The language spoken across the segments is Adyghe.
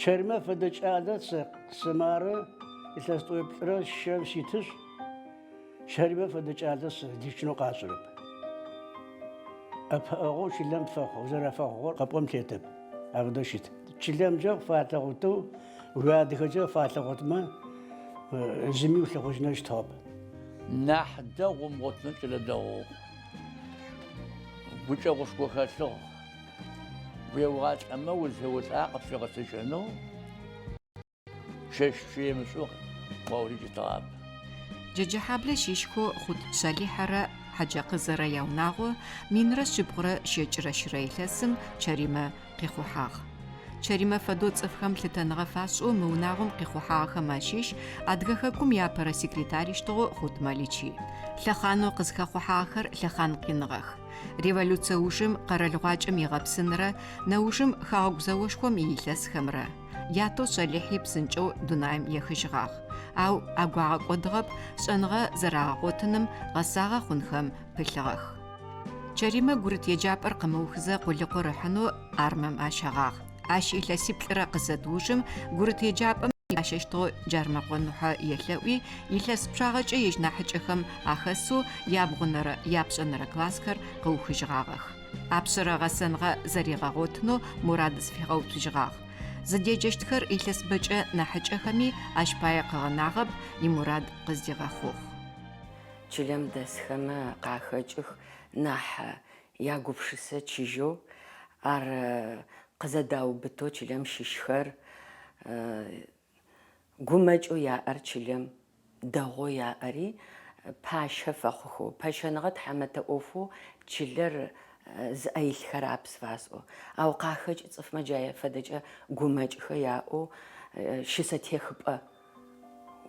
Чэримэ фэдэ кӏалэ сэ сэ мары илъэс тӏоиплӏырэ щэм ситышъ, Чэримэ фэдэ кӏалэ сэ личнэу къашӏэрэп. ӏэпыӏэгъоу чылэм фэхъу, зэрэфэхъугъэр къэпӏон плъэкӏытэп. Афэдэу щыт. Чылэмкӏэ фалъэгъутэу, уиадыгэкӏэ фалъэгъутмэ, зыми улъыхъужьынэу щытыгъэп. Нахь дэгъу умыгъотынэу кӏэлэ дэгъугъ. Гукӏэгъушхо хэлъыгъ. Уеуалӏэмэ, узеулӏа къыпфигъэцэкӏэнэу чэщ чъыемышӏу уаурикӏытыгъап. Джэджэхьаблэ щыщхэу Хъут Шъалихьэрэ Хьаджэкъызэрэ яунагъо минрэ шъибгъурэ щэкӏырэ щырэ илъэсым Чэримэ къихъухьагъ. Чэримэ фэдэу цӏыфхэм лъытэныгъэ фашӏэу мы унагъом къихъухьагъэхэм ащыщ Адыгэ хэкум иапэрэ секретарищтыгъэу Хъут Маличи. Лъэхъанэу къызхэхъухьагъэхэр лъэхъан къиныгъэх. Революцие ужым къэралыгъуакӏэм игъэпсынрэ нэужым Хэгъэгу зэошхом иилъэсхэмрэ. Ятэу Шъалихьи псынкӏэу дунаим ехыжьыгъагъ. Ау агу агъэкӏодыгъэп, шӏэныгъэ зэрагъэгъотыным, гъэсагъэ хъунхэм пылъыгъэх. Чэримэ гурыт еджапӏэр къымыухызэ къулыкъур ыхьынэу армэм ащэгъагъ. Ащ илъэсиплӏырэ къызэт ужым гурыт еджапӏэм ипащэщтыгъэу Джармэкъо Нухьэ елъэӏуи, илъэс пчъагъэкӏэ ежь нахьыкӏэхэм ахэсэу ябгъунэрэ япшӏэнэрэ классхэр къыухыжьыгъагъэх. Апшъэрэ гъэсэныгъэ зэригъэгъотынэу мурад зыфигъэуцужьыгъагъ. Зыдеджэщтхэр илъэс бэкӏэ нахьыкӏэхэми ащ пае къыгъэнагъэп, имурад къыздигъэхъугъ. Чылэм дэсхэмэ къахэкӏых нахь ягупшысэ чыжьэу, ар къызэдаубытэу чылэм щыщхэр, гумэкӏэу яӏэр чылэм дэгъоу яӏэри пащэ фэхъухэу, пэщэныгъэ тхьамэтэ ӏофэу чылэр зыӏэ илъхэрап зыфасӏо. Ау къахэкӏы цӏыфмэ джа фэдэкӏэ гумэкӏхэр яӏэу щысэтехыпӏэ.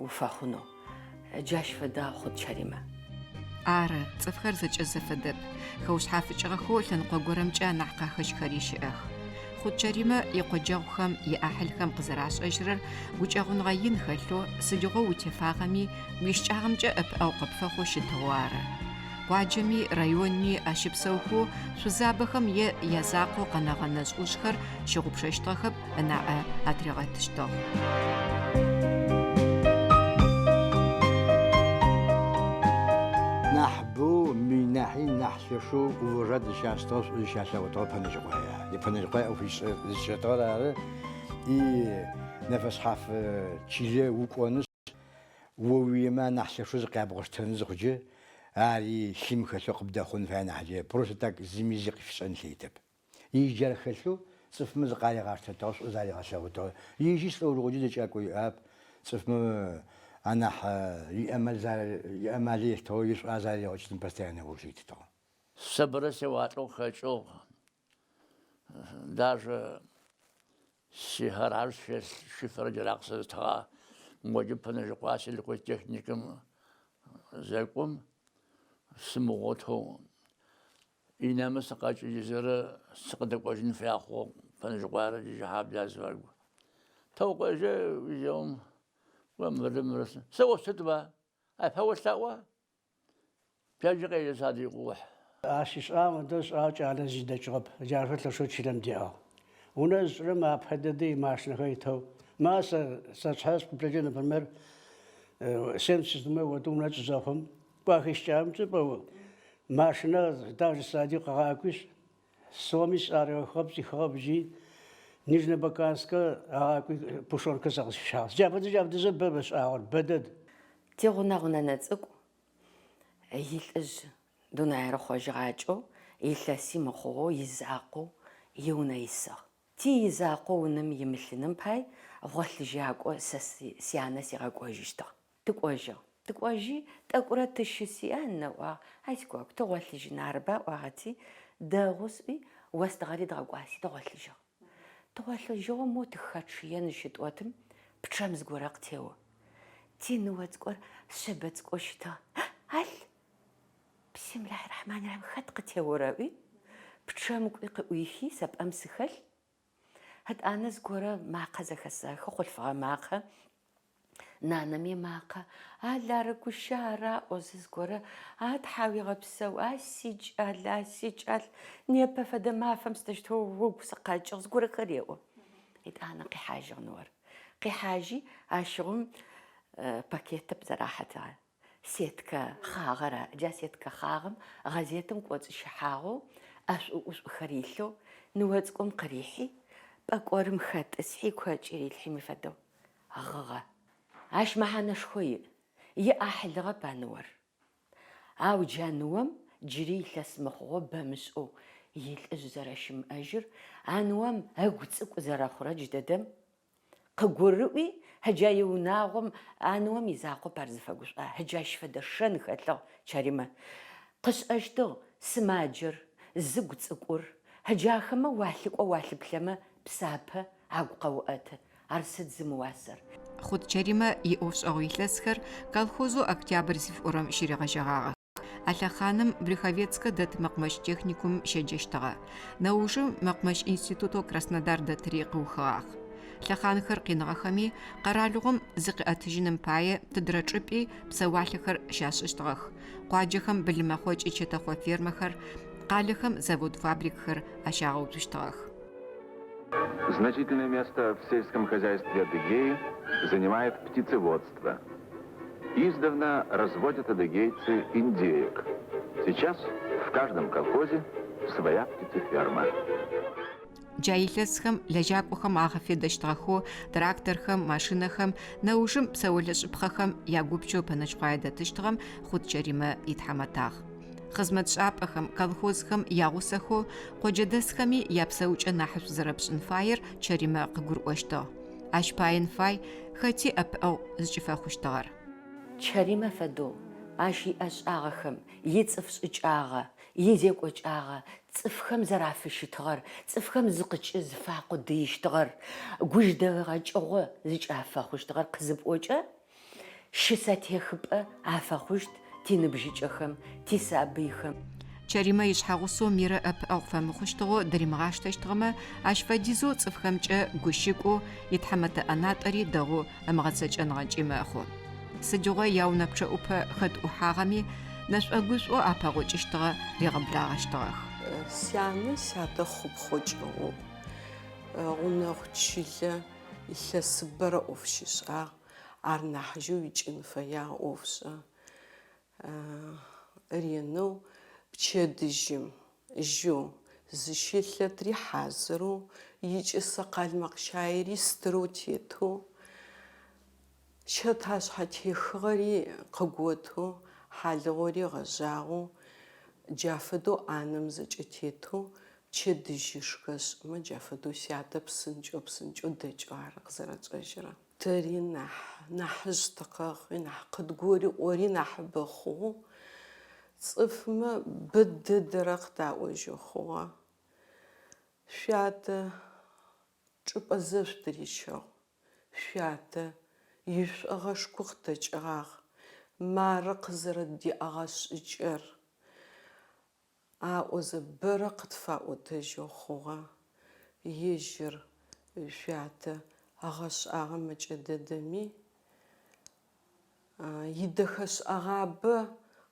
уфэхъунэу. Джащ фэдагъ Хъут Чэримэ. Ары, цӏыфхэр зэкӏэ зэфэдэп. Хэушъхьафыкӏыгъэхэу лъэныкъо горэмкӏэ анахь къахэщхэри щыӏэх. Хъут Чэримэ икъоджэгъухэм, иӏахьылхэм къызэрашӏэжьырэр гукӏэгъуныгъэ ин хэлъэу, сыдигъо утефагъэми, уищыкӏагъэмкӏэ ӏэпыӏэгъу къыпфэхъоу щытыгъэу ары. Къуаджэми, районми ащыпсэухэу шъузабэхэм е язакъоу къэнэгъэ нэжъ-ӏужъхэр щыгъупшэщтыгъэхэп, ынаӏэ атыригъэтыщтыгъ. Нахьыбэу мый нахьи нахь лъэшэу уважать зыщашӏыгъэр, шӏу зыщалъэгъутыгъэр Пэнэжьыкъуай ары. Пэнэжьыкъуай ӏоф зыщишӏэтыгъэр ары. И нэфэшъхьаф чылэ укӏонышъ, о уиемэ анахь лъэшэу зыкъябгъэштэн зыхъукӏэ, ари лъым хэлъэу къыбдэхъун фае нахькӏэ, просто так зыми зи къыфишӏэн лъэкӏытэп. Ежь джар хэлъэу цӏыфмэ зыкъаригъаштэтыгъэ, шӏу заригъэлъэгъутыгъэ. Ежьи лӏэужыгъокӏэ зэкӏакӏо иӏап, цӏыфмэ анахь иамал иамалы елъытыгъэу ишӏуагъэ заригъэкӏытым постоянно ыуж итытыгъ. Сэ бэрэ сеуалӏэу къыхэкӏыгъ, даже сигараж щэлъ шиферыр джара къысэзытыгъа моджэ Пэнэжьыкъуае сельхозтехникым зэкӏом сымыгъотэу Инэмэ сыкъэкӏыжьызэрэ сыкъыдэкӏожьын фае хъугъэ Пэнэжьыкъуаерэ Джэджэхьаблэ азыфагу. Тэукъожьэ уизеум, кӏо мыры мыры сэ осытба? Ай пэолъаӏуа? Пчэдыжь къежьэ садыжь къыухь. Ащ ышӏагъэм фэдэу ышӏагъэу кӏалэ зи дэкӏыгъэп, джаущтэу лъэшэу чылэм деӏагъ. Унэ зышӏырэм апэ дэдэ имашинэхэр итэу. Ма сэ сэ сшъхьэ сӏуплъэкӏэ, например, 77 году унэ тшӏы зэхъум, Кӏуахищкӏамкӏэ машинэ даже сади къыгъакӏуишъ, соми сӏаригъэхыгъэп, сӏихыгъэп джи Нижнебаканскэ агъакӏуи пушонкэ сэ къысфищагъ. Джа фэдэ джа фэдэзэ бэ ышӏагъэр, бэ дэд. Тигъунэгъу нэнэ цӏыкӏу илӏыжъ дунаир ыхъожьыгъакӏэу, илъэси мыхъугъэу изакъоу иунэ исыгъ. Ти изакъоу унэм имылъыным пай гъолъыжьакӏо сэ сянэ сигъэкӏожьыщтыгъ. Тыкӏожьыгъ. Тыкӏожьи, тӏэкӏурэ тыщыси, а нынэ ыӏуагъ, ай сигуап, тыгъолъыжьын арыба ыӏуагъэти, дэгъу сӏуи, остыгъэри дгъэкӏуаси тыгъолъыжьыгъ. Тыгъолъыжьыгъэу моу тыхэчъыен зыщытӏотым, пчъэм зыгорэ къытео. Тиныо цӏыкӏор шъэбэ цӏыкӏоу щытыгъ. Ал! Бисмилахь рахьмани рахьим, хэт къытеорэ ыӏуи, пчъэм кӏуи къыӏуихи, сэ пӏэм сыхэлъ. Ытӏанэ зыгорэ макъэ зэхэсэхы, хъулъфыгъэ макъэ. Нанэм имакъэ, Ал ары гущэ ара ыӏозэ зыгорэ, а тхьауегъэпсэу, а сикӏал, а сикӏал, непэ фэдэ мафэм сыдэущтэу угу сыкъэкӏыгъ, зыгорэхэр еӏо. Етӏанэ къихьажьыгъ ныор. Къихьажьи, ащыгъум пакетэп зэрахьэтыгъэр. Сеткэ хъагъэр ары. Джа сеткэ хъагъэм гъэзетым кӏоцӏыщыхьагъэу, ӏэшӏу-ӏушӏухэр илъэу ныо цӏыкӏум къырихьи, пӏэкӏорым хэтӏысхьи, кокӏи рилъхьи мы фэдэу гъыгъэ. Ащ мэхьанэшхо иӏ. Иӏахьылыгъэп а ныор. Ау джа ныом джыри илъэс мыхъугъэу бэмышӏэу илӏыжъ зэрэщымыӏэжьыр, а ныом ыгу цӏыкӏу зэрэхъурэ джыдэдэм къыгурыӏуи, джа иунагъом, а ныом изакъоп ар зыфэгушӏуа, джащ фэдэ шэн хэлъыгъ Чэримэ. Къышӏэщтыгъ сымаджэр, зыгу цӏыкӏур, джахэмэ уалъыкӏо-уалъыплъэмэ псапэ агу къэуӏэты, ар сыд зымыуасэр? Хъут Чэримэ иӏофшӏэгъу илъэсхэр колхозэу Октябрь зыфиӏорэм щыригъэжьэгъагъэх. А лъэхъаным Брюховецкэ дэт мэкъумэщ техникумым щеджэщтыгъэ. Нэужым мэкъумэщ институтэу Краснодар дэтри къыухыгъагъ. Лъэхъанхэр къиныгъэхэми, къэралыгъом зыкъиӏэтыжьыным пае тыдрэ чӏыпӏи псэуалъэхэр щашӏыщтыгъэх, къуаджэхэм былымэхъо ыкӏи чэтэхъо фермэхэр, къалэхэм завод-фабрикхэр ащагъэуцущтыгъэх. Значительное место в сельском хозяйстве Адыгеи занимает птицеводство. Издавна разводят адыгейцы индеек. Сейчас в каждом колхозе своя птицеферма. Джа илъэсхэм лэжьакӏохэм агъэфедэщтыгъэхэу тракторхэм, машинэхэм, нэужым псэолъэшӏыпхъэхэм ягупчэу Пэнэжьыкъуае дэтыщтыгъэм Хъут Чэримэ итхьамэтагъ. Хъызмэтшӏапӏэхэм, колхозхэм ягъусэхэу къоджэдэсхэми япсэукӏэ нахьышӏу зэрэпшӏын фаер Чэримэ къыгурыӏощтыгъ. Ащ паен фай хэти ӏэпыӏэгъу зыкӏыфэхъущтыгъэр. Чэримэ фэдэу ащ иӏэшӏагъэхэм, ицӏыф шӏыкӏагъэ, изекӏокӏагъэ, цӏыфхэм зэрафыщытыгъэр, цӏыфхэм зыкъыкӏызыфакъудыищтыгъэр, гужьдэгъэкӏыгъо зыкӏафэхъущтыгъэр къызыпӏокӏэ, Щысэтехыпӏэ афэхъущт тиныбжьыкӏэхэм, тисабыйхэм. Чэримэ ишъхьэгъусэу Мирэ ӏэпыӏэгъу фэмыхъущтыгъэу дыримыгъаштэщтыгъэмэ, ащ фэдизэу цӏыфхэмкӏэ гущыкӏоу, итхьэмэтэ ӏэнатӏэри дэгъоу ымыгъэцэкӏэныгъэнкӏи мэхъу. Сыдигъо яунэ пчъэӏупэ хэт ӏухьагъэми, нэшӏо-гушӏоу апэгъокӏыщтыгъэ, ригъэблагъэщтыгъэх. Сянэ сятэ хъупхъэу кӏыгъоу, гъунэгъу чылэ илъэсыбэрэ ӏоф щишӏагъ. Ар нахьыжьэу икӏын фэягъ ӏофшӏэ ренэу пчэдыжьым жьэу зыщелъэтри хьазырэу, икӏэсэ къалмэкъщаири стырэу тетэу, чэташъхьэ техыгъэри къыготэу, хьалыгъури гъэжъагъэу, джа фэдэу ӏанэм зэкӏэ тетэу пчэдыжьышхэ ышӏымэ, джа фэдэу сятэ псынкӏэу-псынкӏэу дэкӏэу ары къызэрэтшӏэжьырэр. Тэри нахь нахьыжъ тыкъэхъуи, нахь къыдгурыӏори нахьыбэ хъугъэу, цӏыфмэ бэ дэдэрэ къытаӏожьэу хъугъэ. Шъуятэ чӏыпӏэ зэшъу тырищыгъ, шъуятэ ишӏогъэшхо къытэкӏыгъагъ, мары къызэрэддеӏэгъэ шӏыкӏэр. Аӏозэ бэрэ къытфаӏотэжьэу хъугъэ. Ежьыр, шъуятэ ыгъэшӏагъэ мэкӏэ дэдэми, идэхэшӏэгъабэ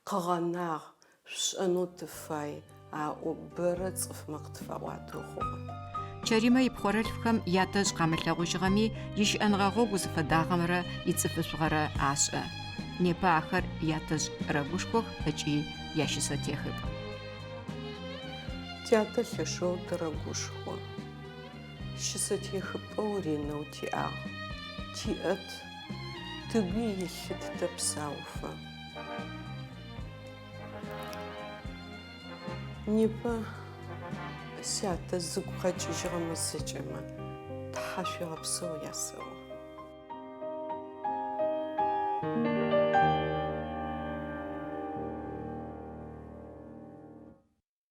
къыгъэнагъ, шъушӏэнэу тыфай, аӏоу бэрэ цӏыфмэ къытфаӏуатэу хъугъэ. Чэримэ ипхъорэлъфхэм ятэжъ къамылъэгъужьыгъэми, ищыӏэныгъэ гъогу зыфэдагъэмрэ ицӏыфышӏугъэрэ ашӏэ. Непэ ахэр ятэжъ рэгушхох ыкӏи ящысэтехыпӏ. Тятэ лъэшэу тырэгушхо. Щысэтехыпӏэу ренэу тиӏагъ. Тиӏэт, тыгуи илъыт тэпсауфэ. Непэ сятэ зыгу къэкӏыжьыгъэмэ зэкӏэмэ тхьашъуегъэпсэу ясэӏо.